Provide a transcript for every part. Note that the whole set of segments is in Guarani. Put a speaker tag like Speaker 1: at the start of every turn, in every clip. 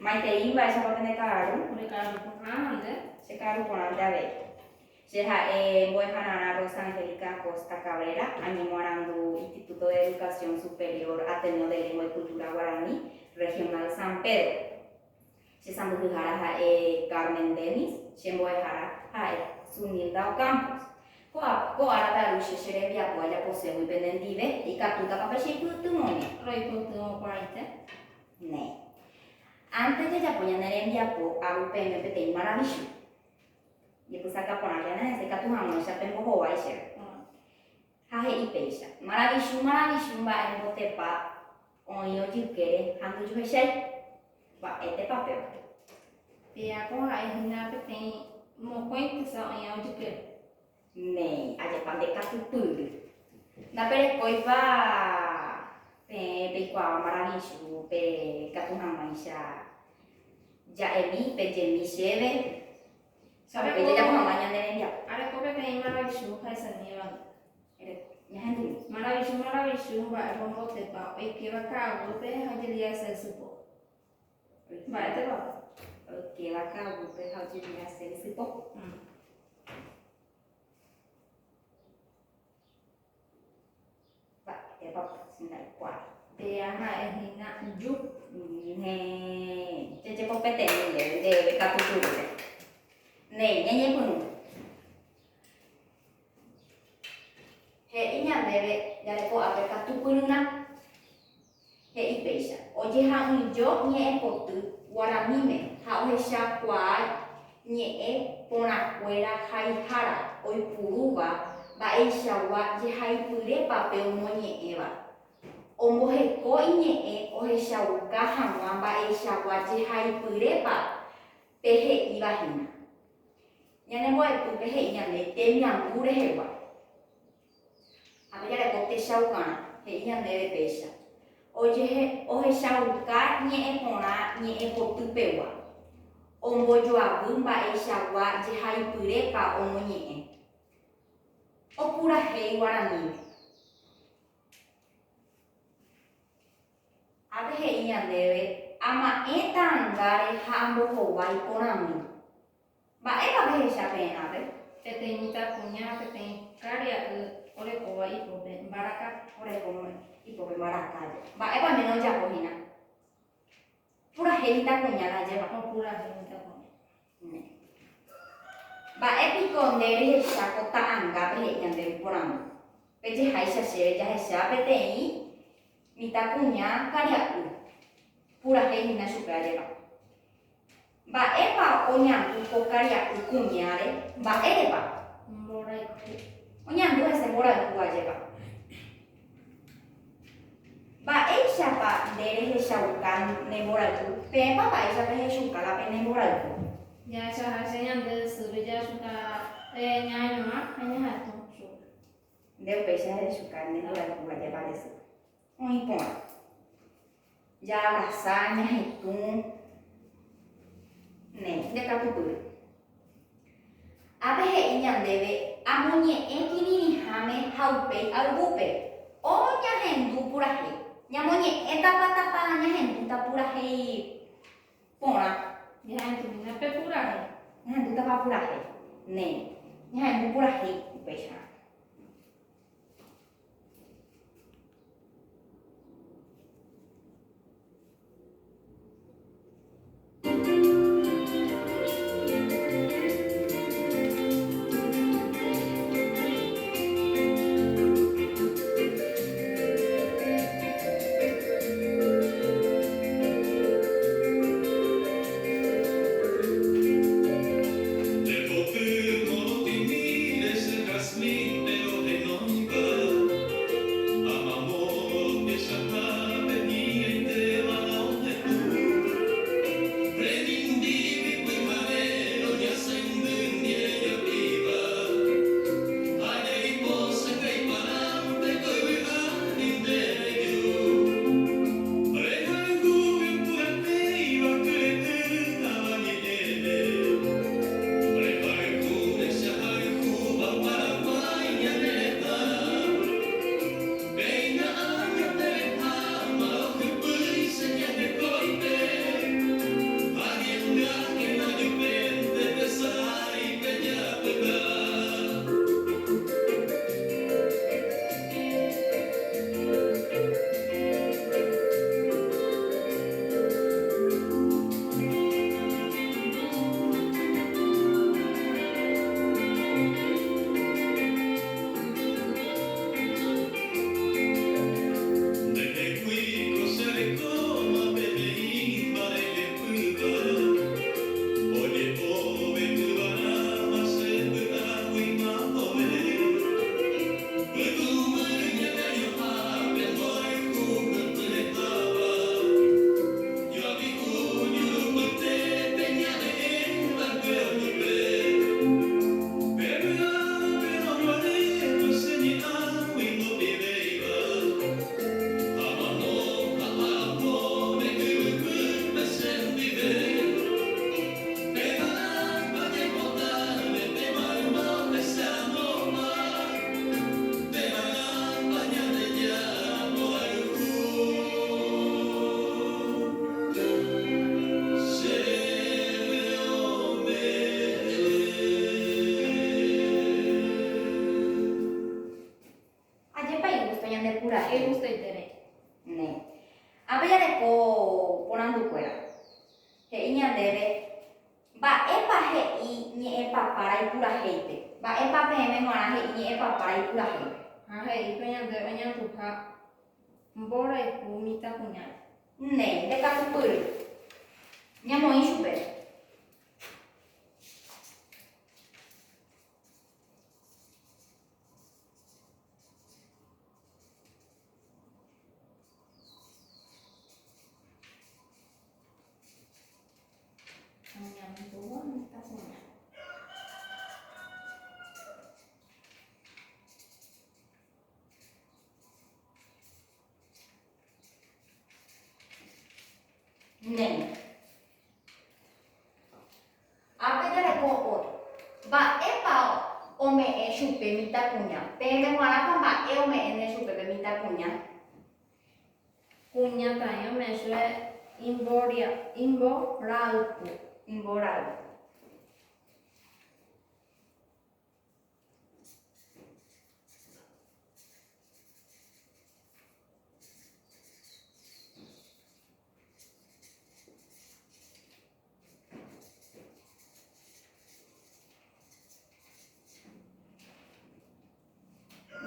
Speaker 1: Maitei mba'éichapa pende ka'aru?
Speaker 2: Ore ka'aru porã ha nde?
Speaker 1: Che ka'aru porãnte avei. Che ha'e mbo'ehararã Rosa Angélica Acosta Cabrera, añemoarandu Instituto de Educación Superior Ateneo de Lengua y Cultura Guaraní, Regional San Pedro. Che sãmbyhyhára ha'e Carmen Denis, che mbo'ehára ha'e Zunilda Ocampos. Ko ko árape aru che che rembiapo ajaposégui penendive, ikatútapa pe cheipytyvõmi?
Speaker 2: Roipytyvõ porãite.
Speaker 1: Néi. Ánte jajapo ñane rembiapo aru peẽme peteĩ maravichu. Jepysaka porã ñane resẽ katu hag̃uáicha pembohovái chéve. Ha he'i péicha, Maravichu, maravichu mba'e mbotepa oĩ ojykére ha ndojuhechái. Mba'étepa péva?
Speaker 2: Péako ha'e hína peteĩ mokõi tesa oĩva ojykére.
Speaker 1: Néi, ajépa nde katupyry. Ndaperekóipa peẽ peikuaáva maravichu pe katu hag̃uáicha ja'emi, pejemi chéve, upéi jajapo hag̃ua ñane rembiapo.
Speaker 2: Areko peteĩ maravichu ha'esemíva nde.
Speaker 1: Ereko, ñahendumi.
Speaker 2: Maravichu, maravichu, mba'e pombotepa, oikéva ka'aguýpe ha ojeliase ysypo. Mba'étepa?
Speaker 1: Oikéva ka'aguýpe ha ojeliase ysypo. Mba'épa che ndaikuaái.
Speaker 2: Péa ha'e hína ju.
Speaker 1: Néi, jejepopeteĩ ndéve, ndéve katu pyrũre. Néi, ñañepyrũ. He'i ñandéve jareko ápe katu pyrũrã. He'i péicha, Ojeha'ỹijo ñe'ẽpoty guaraníme ha ohechakuaa ñe'ẽ porãkuéra haihára oipurúva mba'eichagua jehaipyrépa pe omoñe'ẽva. Omboheko iñe'ẽ ohechauka hag̃ua mba'eichagua jehaipyrépa pe he'íva hína. Ñane mbo'epýpe he'i ñande temiandu rehegua. Ha pe jareko techaukarã, he'i ñandéve péicha, ojehe ohechauka ñe'ẽ porã ñe'ẽ poty pegua, ombojoavy mba'eichagua jehaipyrépa omoñe'ẽ. Opurahéi guaraníme. Ápe he'i ñandéve, Ama'ẽ ta'angáre ha ambohovái porandu. Mba'épa pehecha peẽ ápe?
Speaker 2: Peteĩ mitãkuña ha peteĩ karia'y orekóva ipópe mbaraka.
Speaker 1: Orekóva ipópe mbaraka je. Mba'épa oiméne ojapo hína? Purahéi mitãkuña rajépa.
Speaker 2: Opurahéi mitãkuña.
Speaker 1: Ne. Mba'e piko nde rehecha ko ta'angápe he'i ñande porandu. Pejeháicha chéve jahecha peteĩ mitãkuña karia'y. Purahéi hína chupe ajépa. Mba'épa oñandu ko karia'y kuñáre? Mba'érepa?
Speaker 2: Mborayhu.
Speaker 1: Oñandu hese mborayhu ajépa. Mba'éichapa nde rehechauka ne mborayhu? Peẽpa mba'éicha pehechuka la pene mborayhu?
Speaker 2: Jahechaháicha ñande sýpe jahechuka ñañuã ha ñahetũ chupe.
Speaker 1: Nde upéicha rehechuka ne mborayhu ajépa nde sýpe. Oĩ porã. Jaabrasa, ñahetũ, ne, nde katupyry. Ápe he'i ñandéve amoñe'ẽ kirirĩháme ha upéi ayvúpe, oñahendu purahéi. Ñamoñe'ẽtapa tapa ñahendúta purahéi porã.
Speaker 2: Ñahendumína pe purahéi.
Speaker 1: Ñahendútapa purahéi. Ne, ñahendu purahéi upéicharõ.
Speaker 3: Nde poty morotĩmíre che jasmín.
Speaker 1: He'i ñandéve mba'épa he'i ñe'ẽpapára ipurahéipe. Mba'épa peẽme g̃uarã he'i ñe'ẽpapára ipurahéipe.
Speaker 2: Ha he'i pe ñande oñanduha mborayhu mitãkuñáre.
Speaker 1: Néi, nde katupyry. Ñamoĩ chupe.
Speaker 2: Oñandúva mitãkuña.
Speaker 1: Néi. Ápe jareko ótro. Mba'épa ome'ẽ chupe mitãkuña? Peẽme g̃uarãpa mba'e ome'ẽne chupe pe mitãkuña?
Speaker 2: Kuñataĩ ome'ẽ chupe imborayhu.
Speaker 1: Imborayhu.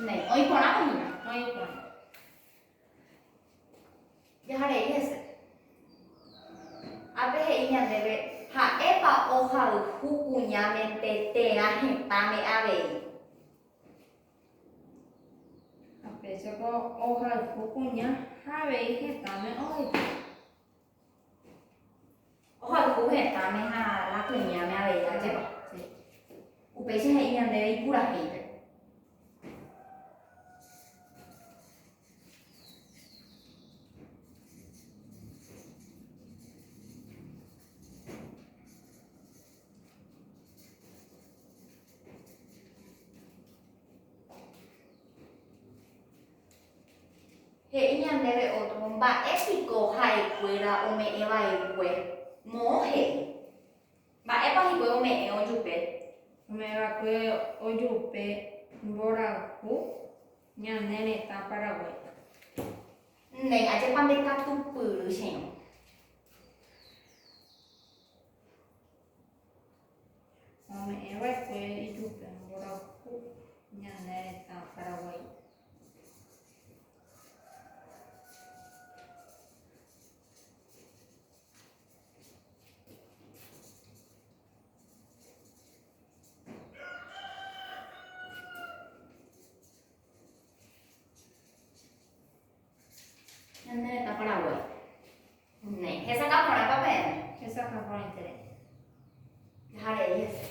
Speaker 1: Néi, oĩ porãpa hína?
Speaker 2: Oĩ porã.
Speaker 1: Jaharei hese. Ápe he'i ñandéve ha'épa ohayhu kuñámente térã hetãme avei.
Speaker 2: Ha péichako ohayhu kuña ha avei hetãme ohayhu.
Speaker 1: Ohayhu hetãme ha la kuñáme avei, ajépa?
Speaker 2: Sí.
Speaker 1: Upéicha he'i ñandéve ipurahéipe. He'i ñandéve ótro, Mba'e piko ha'ekuéra ome'ẽ va'ekue? Moõ he'i. Mba'épa hikuái ome'ẽ ojupe?
Speaker 2: Ome'ẽ va'ekue ojupe mborayhu ñane retã Paraguái.
Speaker 1: Néi, ajépa nde katupyry che irũ.
Speaker 2: Ome'ẽ va'ekue ijupe mborayhu ñane retã Paraguái.
Speaker 1: Ñane retã Paraguái. Néi, hesakã porãpa peẽme?
Speaker 2: Hesakã porãiterei.
Speaker 1: Jaharei hese.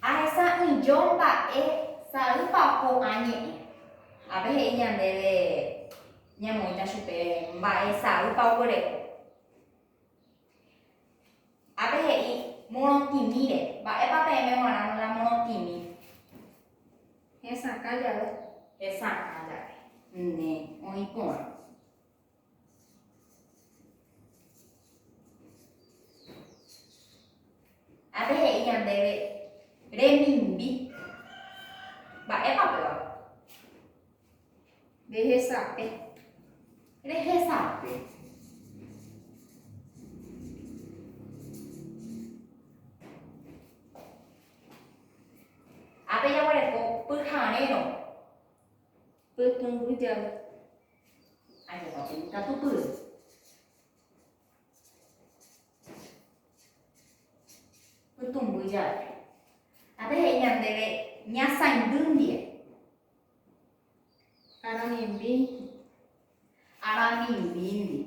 Speaker 1: Ahesa'ỹijo mba'e saýpa ko'ã ñe'ẽ. Ápe he'i ñandéve ñamoĩta chupe mba'e saýpa oguereko. Ápe he'i morotĩmíre. Mba'épa peẽme g̃uarã la morotĩmi?
Speaker 2: Hesakã jave.
Speaker 1: Hesakã jave. Ne, oĩ porã. Ápe he'i ñandéve remimbi. Mba'épa péva?
Speaker 2: Rehesape.
Speaker 1: Rehesape. Ápe jaguereko pyharérõ.
Speaker 2: Pytũmby jave.
Speaker 1: Ajépa pe ikatupyry. Pytũmby jave. Ápe he'i ñandéve ñasaindy ndie.
Speaker 2: Aramimbi.
Speaker 1: Aramimbíndi.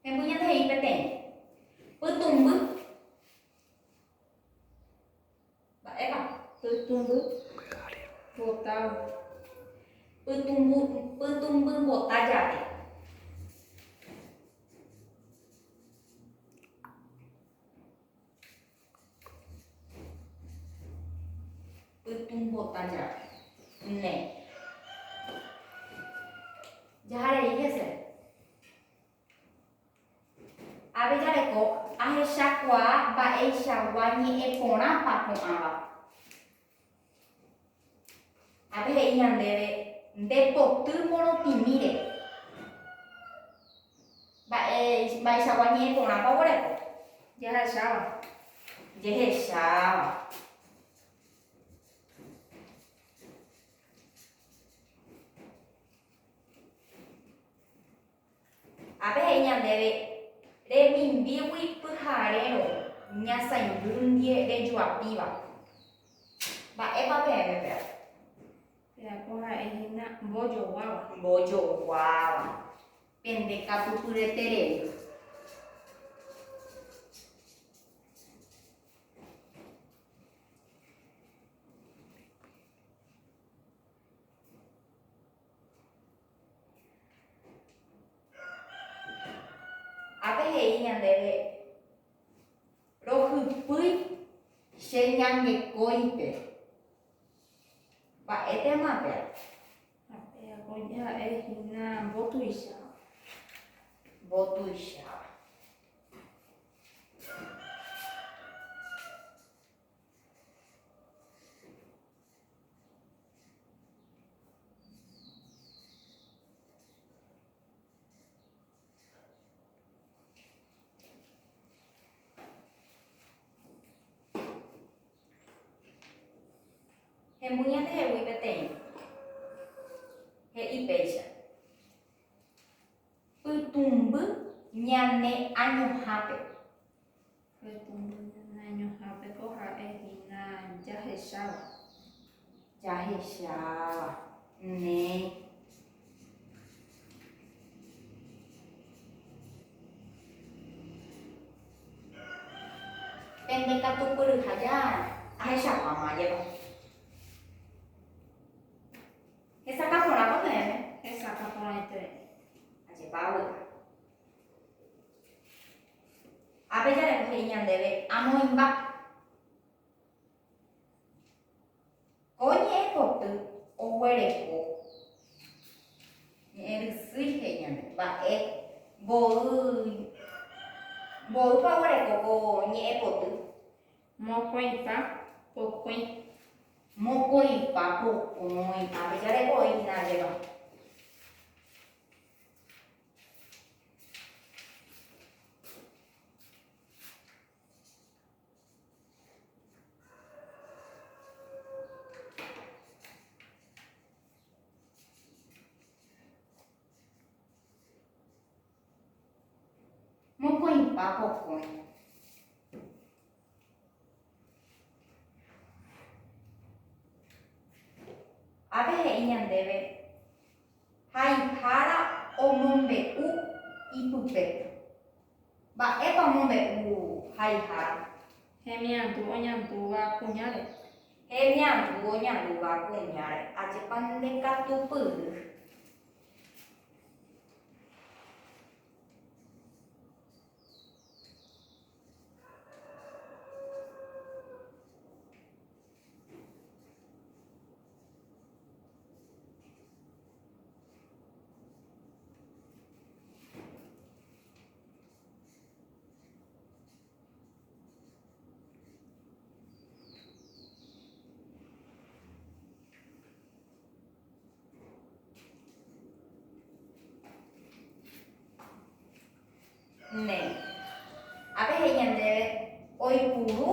Speaker 1: Hemby ñande he'i peteĩ. Pytũmby. Mba'épa?
Speaker 2: Pytũmby mbotáva.
Speaker 1: Pytũmby, pytũmby mbota jave. Pytũmbota jave. Néi. Jaharei hese. Ave jareko ahechakuaa mba'eichagua ñe'ẽ porãpa ko'ãva. Ápe he'i ñandéve nde poty morotĩmíre. Mba'e, mba'eichagua ñe'ẽ porãpa oguereko?
Speaker 2: Jahecháva.
Speaker 1: Jehecháva. Ápe he'i ñandéve remimbígui pyharérõ ñasaindy ndie rejuapíva. Mba'épa peẽme péva?
Speaker 2: Péva ko ha'e hína mbojoguáva.
Speaker 1: Mbojoguáva. Pende katupyreterei. Ápe he'i ñandéve, Rohypýi che ñangekóipe. Mba'e téma péva?
Speaker 2: Ha péva ko ha'e hína mbotuicháva.
Speaker 1: Mbotuicháva. Hemby ñandehegui peteĩ. He'i péicha. Pytũmby ñane añohápe.
Speaker 2: Pytũmby ñane añohápe ko ha'e hína jahecháva.
Speaker 1: Jahecháva. Néi. Pende katupyryha ja ahechakuáma ajépa. Hesakã porãpa peẽme?
Speaker 2: Hesakã porãiterei.
Speaker 1: Ajépa avy'a. Ápe jareko he'i ñandéve amoĩmba. Ko ñe'ẽpoty oguereko ñe'ẽ rysýi he'i ñande mba'e mboy mboýpa oguereko ko ñe'ẽpoty.
Speaker 2: Mokõipa pokõi.
Speaker 1: Mokõipa pokõi. Ápe jareko oĩ hína ajépa. Mokõipa pokõi. Ápe he'i ñandéve haihára omombe'u ipype. Mba'épa omombe'u haihára?
Speaker 2: Hemiandu oñandúva kuñáre.
Speaker 1: Hemiandu oñandúva kuñáre. Ajépa ndekatupyry. Néi. Ápe he'i ñandéve oipuru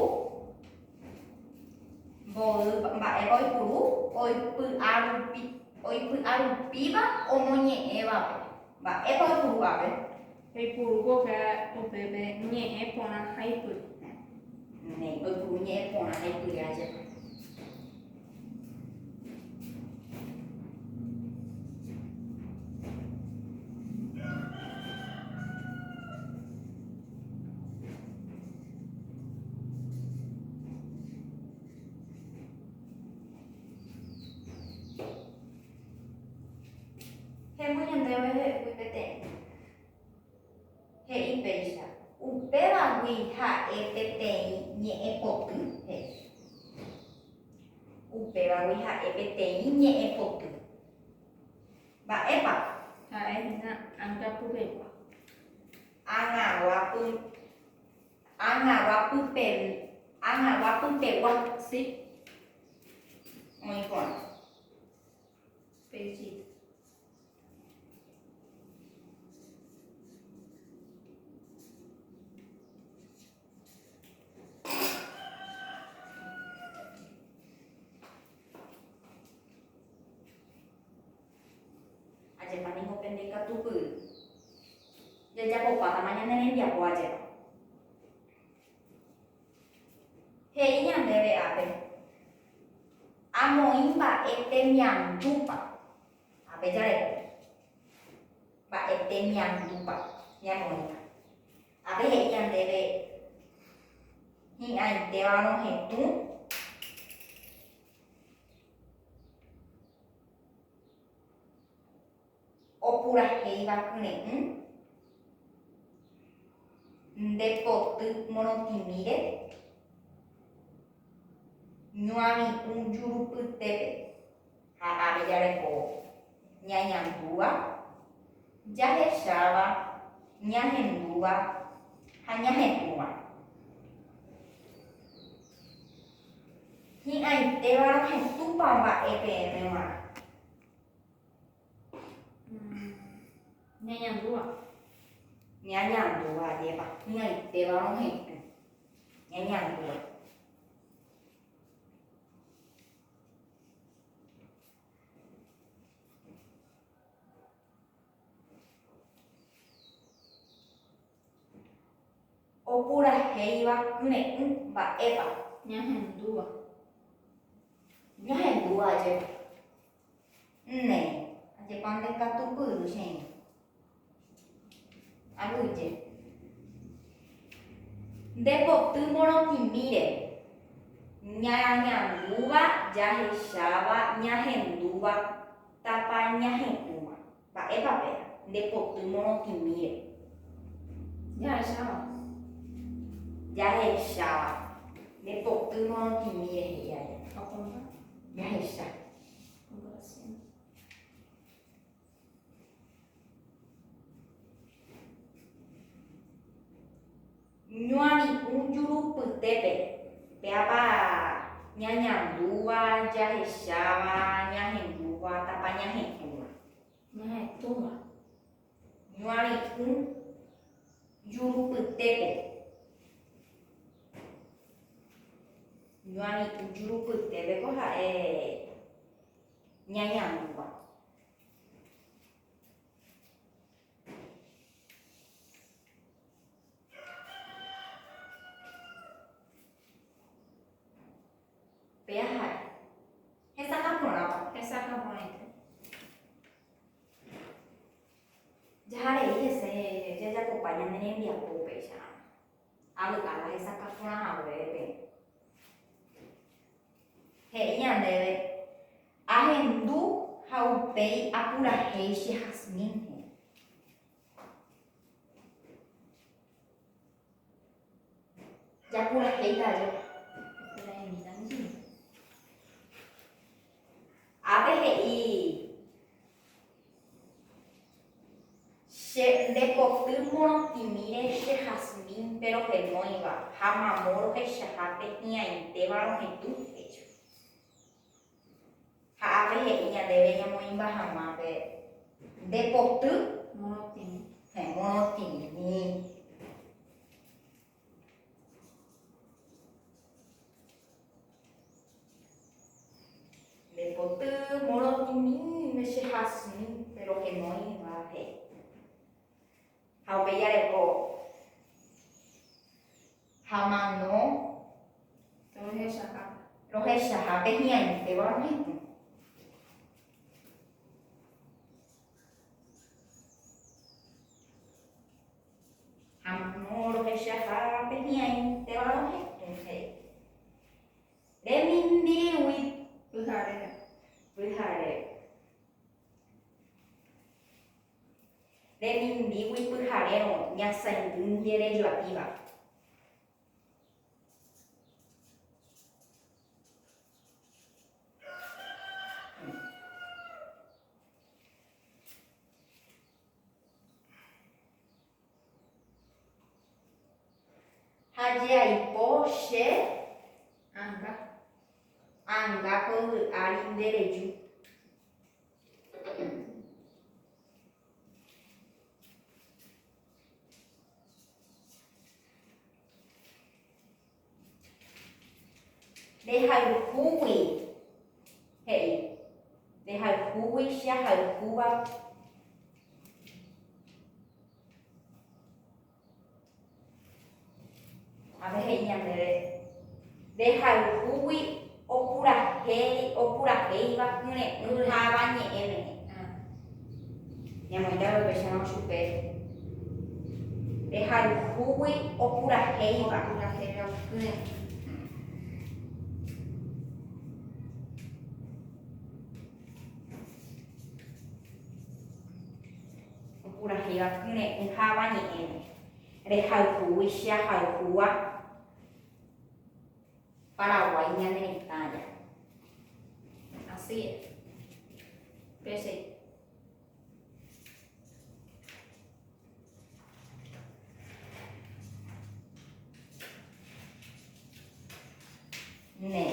Speaker 1: mboy mba'épa oipuru oipy'arupi oipy'arupíva omoñe'ẽvape. Mba'épa oipuru ápe?
Speaker 2: Oipuru upéva upépe ñe'ẽ porã ha ipyre.
Speaker 1: Néi, oipuru ñe'ẽ porã ha ipyre ajépa. Hemby ñandéve he'ígui peteĩ. He'i péicha, Upévagui ha'e peteĩ ñe'ẽpoty, he'i. Upévagui ha'e peteĩ ñe'ẽpoty. Mba'épa?
Speaker 2: Ha'e hína ãngapypegua.
Speaker 1: Ág̃aguapypegua.
Speaker 2: Sí.
Speaker 1: Oĩ porã.
Speaker 2: Peichita.
Speaker 1: Ajépa ningo pende ikatupyry. Jajapopátama ñane rembiapo ajépa. He'i ñandéve ápe, Amoĩ mba'e temiandúpa. Ápe jareko. Mba'e temiandúpa ñamoĩta. Ápe he'i ñandéve hi'ãitéva rohetũ. Opurahéiva kyre'ỹ nde poty morotĩmíre, ñuavi'ũ juru pytépe ha ápe jareko ñañandúva, jahecháva, ñahendúva ha ñahetũva. Hi'ãitéva rohetũpa mba'e peẽme g̃uarã.
Speaker 2: Ñañandúva.
Speaker 1: Ñañandúva, ajépa. Hi'ãitéva rohetũ. Ñañandúva. Opurahéiva kyre'ỹ mba'épa.
Speaker 2: Ñahendúva.
Speaker 1: Ñahendúva ajépa. Néi, ajépa nde katupyry che irũ. Aguyje. Nde poty morotĩmíre, ñañandúva, jahecháva, ñahendúva, tapa ñahetũva. Mba'épa péva, nde poty morotĩmíre.
Speaker 2: Jahecháva.
Speaker 1: Jahecháva. Nde poty morotĩmíre he'i aja. Jahecha. Ñuavi'ũ jurupytépe, péapa ñañandúva, jahecháva, ñahendúva, tapa ñahetũva.
Speaker 2: Ñahetũva.
Speaker 1: Ñuavi'ũ jurupytépe. Ñuavi'ũ jurupytépe ko ha'e ñañandúva. Péa ha'e. Hesakã porãpa.
Speaker 2: Hesakã porãite.
Speaker 1: Jaharei hese jajapopa ñane rembiapo upéicha. Avy'a la hesakã porã haguére peẽ. He'i ñandéve, Ahendu ha upéi apurahéi che Jazmín he'i. Japurahéita ajépa.
Speaker 2: Japuraheimíta michĩmi.
Speaker 1: Ápe he'i Che nde poty morotĩmíre che jazmínpe rohenóiva ha mamo rohechahápe hi'ãitéva rohetũ hecho. Ha ápe he'i ñandéve ñamoĩmba hag̃ua pe nde poty
Speaker 2: Morotĩmi.
Speaker 1: Heẽ, morotĩmi. Nde poty morotĩmíme che hasymíme rohenóiva he'i. Ha upéi jareko ha mano
Speaker 2: Rohechahápe.
Speaker 1: Rohechahápe hi'ãitéva rohetũ. Ha mano rohechahápe hi'ãitéva rohetũ he'i. Remimbi'úi
Speaker 2: Pyhare.
Speaker 1: Pyhare. Remimbígui pyharérõ ñasaindy nde rejoapíva. Ha je aipo che
Speaker 2: Anga.
Speaker 1: Anga ko yvy ári nde reju. Rehayhúgui, he'i, rehayhúgui che ahayhúva. Ápe he'i ñandéve, Rehayhúgui opurahéi, opurahéiva kyre'ỹ ha avañe'ẽme. Ñamoĩta upéicharõ chupe, Rehayhúgui opurahéiva.
Speaker 2: Opurahéiva kyre'ỹ.
Speaker 1: Opurahéiva kyre'ỹ ha avañe'ẽme. Rehayhúgui che ahayhúva Paraguái ñane retã aja.
Speaker 2: Así es. Péicha.
Speaker 1: Ne.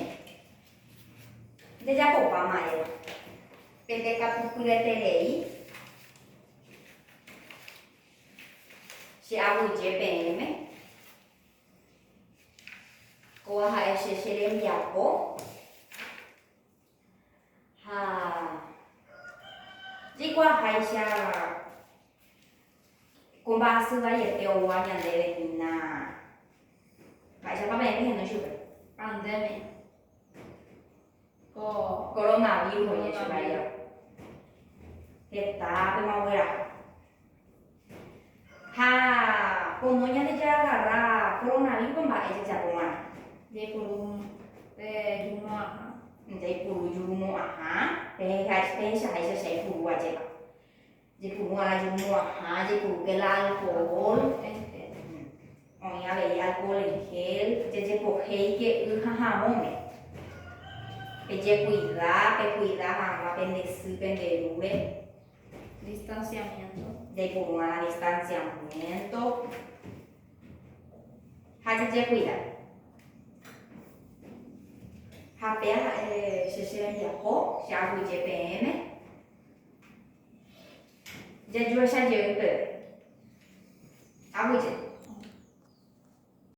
Speaker 1: Jajapopáma Eva. Pende katupyreterei. Che aguyje peẽme. Kóva ha'e che che rembiapo. Ha jaikuaaháicha ko mba'asy vaiete oúva ñandéve hína. Mba'éichapa peẽ pehenói chupe?
Speaker 2: Pandemia. Ko
Speaker 1: Coronavirus oje chupe aja. Heta pema ogueraha. Ha pono ñandejagarra coronavirus-pe mba'e jajapova'erã.
Speaker 2: Jaipuru pe jurumo'ãha.
Speaker 1: Jaipuru jurumo'ãha, pehechaháicha che aipuru ajépa. Jaipuru'arã jurumo'ãha, jaipurúke la alcohol. Oĩ avei alcohol en gel, jajepohéike y ha havõme. Pejekuida, pekuida hag̃ua pende sy, pende rúre.
Speaker 2: Distanciamiento.
Speaker 1: Jaiporu'arã distanciamiento ha jajekuida. Ha péa ha'e che che rembiapo, che aguyje peẽme. Jajuecha jey peve. Aguyje.